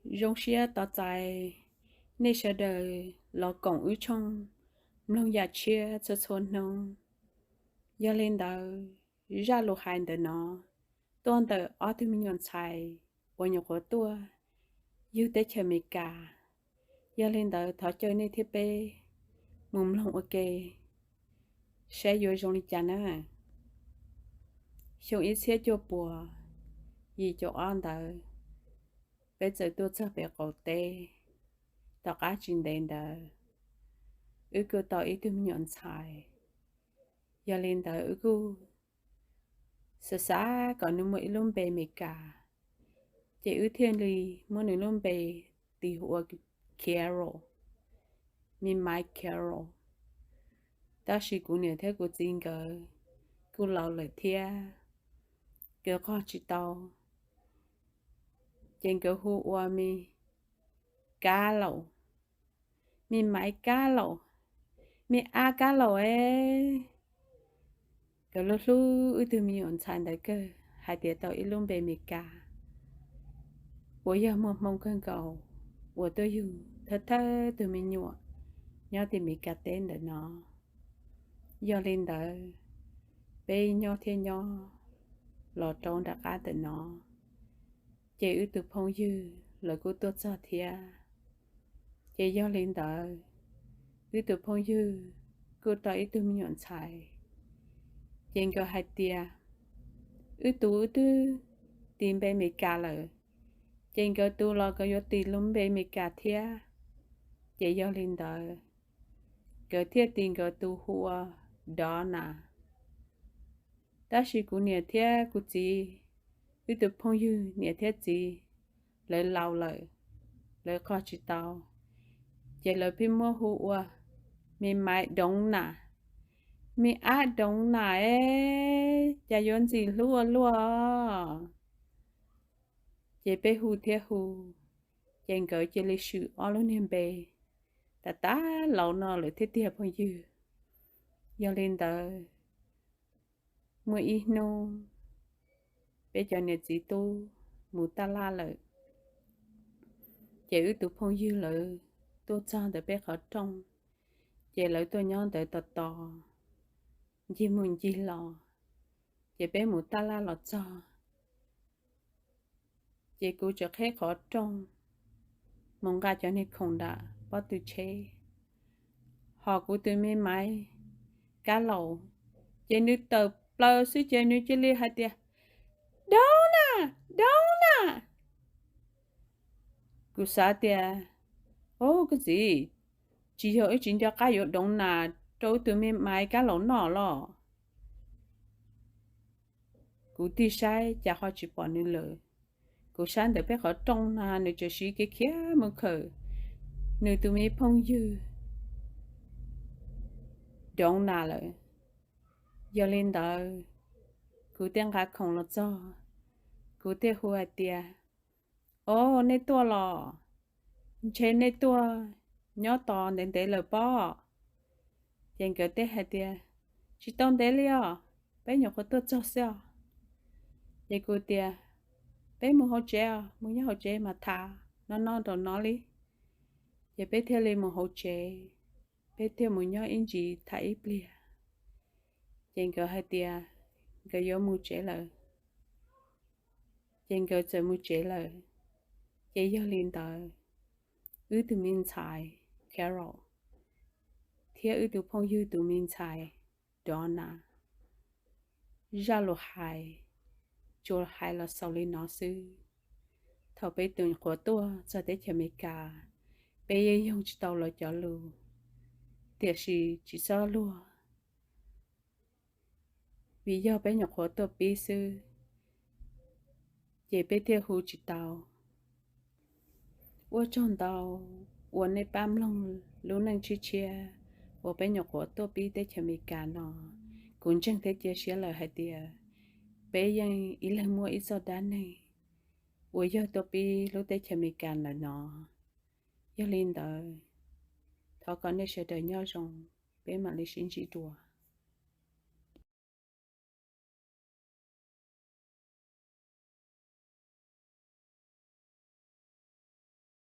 Zoo siab tos txais nej sawv daws los koom wb tshooj mloog yam tshiab txhua txhua hnub. Yog li ntawd, zaj lus hais ntawm no tuaj ntawm ob tug me nyuam ntxhais uas nyuam qhuav tuaj yug teb chaws Amelikas. Yog li ntawd, thov caw nej thiab peb mus mloog ua ke saib yuav zoo li cas na. Xyoo ib txhiab cuaj puas yim caum ob ntawd, peb txawm tuaj txog pem qaum teb. Tom qab tsis ntev ntawd, wb kuj tau ib tug me nyuam ntxhais. Yog li ntawd, wb kuj xav xav kom nws muaj ib lub npe Amelikas, ces wb thiaj li muab nws lub npe tis hu ua Carol, me Maiv Carol. Tab sis kuv niam thiab kuv txiv nkawd kuj laus lawm thiab, nkawd qog tsis tau, ces nkawd hu ua me Kab Laus, me Maiv Kab Laus, me Ab Kab Laus es. Nkawd hlub hlub wb tug me nyuam ntxhais ntawd kawg, hais tias tau ib lub npe Amelikas, uas yog muaj hmoo kawg nkaus uas tuaj yug thawj thawj tug me nyuam nyob tim Amelikas teb ntawm no. Yog li ntawd, peb nyob thiab nyob los rau nram qab ntawm no, ces wb tug phooj ywg lawv kuj tuaj txog thiab. Ces yog li ntawd, wb tug phooj ywg kuj tau ib tug me nyuam ntxhais. Ces nkawd hais tias, wb tus wb twb tis npe Amelikas lawm, ces nkawd tus los nkawd yuav tis lub npe Amelikas thiab. Ces yog li ntawd, nkawd thiaj tis nkawd tus hu ua Donna. Tab sis kuv niam thiab kuv txiv, wb tus phooj ywg niam thiab txiv, lawv laus lawm, lawv qog tsis tau, ces lawv pheej muab hu ua me Maiv Doov Nas, me Ab Doov Nas es, cas yuav ntxim hlub ua luaj. Ces peb hu thiab hu, ces nkawd cia li swm ob lub niag npe. Tab tab laus no lawm thiab tiag phooj ywg. Yog li ntawd, muaj ib hnub peb cov niam txiv tub mus taj laj lawm, ces wb tus phooj ywg lawv tuaj txog ntawm peb qhov rooj, ces lawv tuaj nyob ntawd tos tos, ncig mus ncig los, ces peb mus taj laj los txog, ces kuv tseem qhib qhov rooj mus nqa cov niag khoom nram pob tw tsheb, hos kuv tus me Maiv Kab Laus, ces nws tawm plaws xwb ces nws cia li hais tias, Doov Nas, Doov Nas. Kuv xav tias, o, koj txiv, tsis yog wb tsis nco qab yuav Doov Nas rau wb tus me Maiv Kab Laus noj los? Kuv tig saib cas ho tsis pom nws lawm. Kuv saib ntawm peb qhov rooj na nws tseem siv kev khiav mus khawm nws tus me phooj ywg Doov Nas lawm. Yog li ntawd, kuv thiaj nqa khoom los txog, kuv thiaj hu hais tias, O, nej tuaj los? Ntshe nej tuaj nyob tos ntev ntev lawm pob. Ces nkawd teb hais tias, Tsis tau ntev li os, peb nyuam qhuav tuaj txog xwb os. Ces kuv tias, Peb mus hauv tsev os, mus nyob hauv tsev mas tham no no rau no li. Ces peb thiaj li mus hauv tsev, peb thiaj mus nyob ib ntsis tham ib pliag. Ces nkawd hais tias nkawd yuav mus tsev lawm, ces nkawd txawm mus tsev lawm. Ces yog li ntawd, wb tus me ntxhais Carol thiab wb tus phooj ywg tus me ntxhais Donna, zaj lus hais tsuas hais los xaus li no xwb. Thaum peb tus nyuam qhuav tuaj txog teb chaws Amelikas, peb yeej yoog tsis tau lawv cov lus, tiam sis tsis txhob luag, vim yog peb nyuam qhuav tuaj pib xwb, ces peb thiaj hu tsis tau. Ua tsaug ntau uas nej pab mloog lub neej tshiab tshiab uas peb nyuam qhuav tuaj pib teb chaws Amelikas no. Kuv ntseeg thiab cia siab lawm hais tias peb yeej ib leeg muaj ib txoj dab neeg uas yog tuaj pib lub teb chaws Amelikas ntawm no. Yog li ntawd, thov kom nej sawv daws nyob zoo, peb mam li sib ntsib dua.